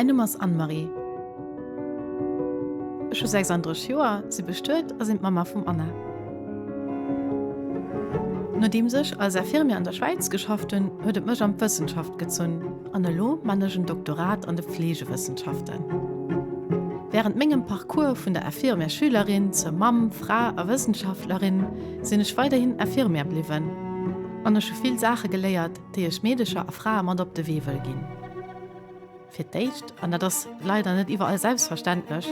Mäin Numm ass Anne-Marie. Ech hu 36 Joer, si bestuet a sinn d'Mamma vum Anna. Nodeems ech als Infirmière an der Schwäiz geschafft hunn, huet et mech an d'Wëssenschaft gezunn an elo man ech en Doktorat an de Fleegewëssenschaften. Wärend mengem Parcours vun der Infirmière-Schülerin zur Mamm, Fra a Wëssenschaftlerin sinn ech weiderhin Infirmière bliwwen an ech hu vill Saache geléiert, déi ech Meedecher a Frae mat op de Wee wëll ginn. Fir d'éischt, an dat ass leider net iwwerall selbstverständlech,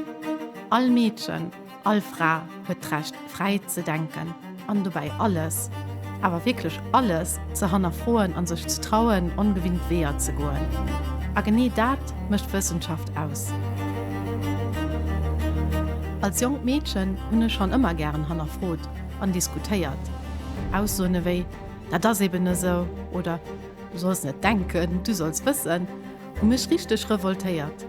all Meedchen, all Fra huet d'Recht, fräi ze denken an dobäi alles, awer wierklech alles, ze hannerfroen a sech ze trauen, ongewinnt Weeër ze goen. A genee dat mécht Wëssenschaft aus. Als jonkt Meedchen hunn ech schonn ëmmer gären hannerfrot an diskutéiert. Aussoen ewéi, Dat ass eben esou oder Du solls net denken, du solls wëssen, hu mech richteg revoltéiert.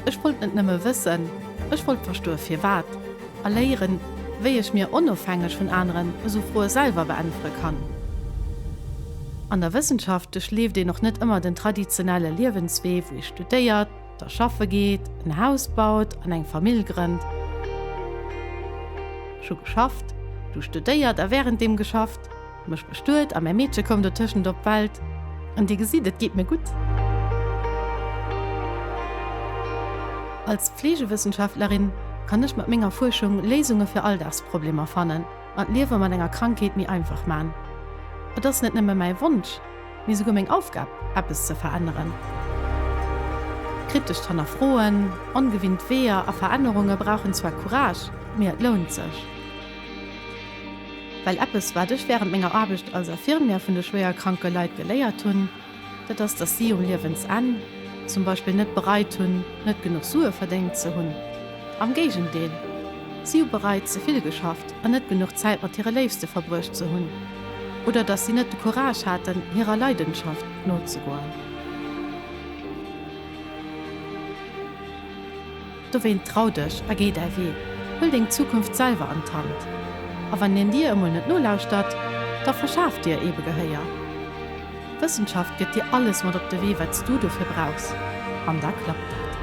Ech wollt net nëmme wëssen, ech wollt verstoe firwat a léieren, wéi ech mir onofhängeg vun aneren esou Froe selwer beäntwere kann. An der Wëssenschaft duerchleeft een och net ëmmer den traditionelle Liewenswee, wou ee studéiert, da schaffe geet, en Haus baut an eng Famill grënnt. Ech hu geschafft, du studéiert a wärenddeem geschafft. Mech bestuet a mäi Meedche koum dotëschent op d'Welt. An Dir gesitt, et geet mir gutt. Als Fleegewëssenschaftlerin kann ech mat menger Fuerschung Léisunge fir Alldagsproblemer fannen an d'Liewe mat enger Krankheet méi einfach man. Et ass net nëmme mäi Wonsch, mee souguer meng Aufgab, eppes ze veränneren. Kritescht Hannerfroen, ongewinnt Weeër a Verännerunge brauchen zwar Courage, mee et lount sech. Well eppes, wat ech wärend menger Aarbecht als Infirmière vun de schwéierkranke Leit geléiert hunn, dat ass, dass si um Liewensenn zum Beispill net bereit hunn, net genuch Sue verdéngt ze hunn. Am Géigendeel, si hu bereit, ze vill geschafft an net genuch Zäit mat hire Léifste verbruecht ze hunn. Oder dass si net de Courage haten, hirer Leidenschaft nozegoen. Dowéint trau dech a géi däi Wee, huel deng Zukunft selwer an d'Hand. A wann een dir emol net nolauschtert, da verschaf dir eebe Gehéier. D'Wëssenschaft gëtt dir alles mat op de Wee, wat s du dofir brauchs, an da klappt dat.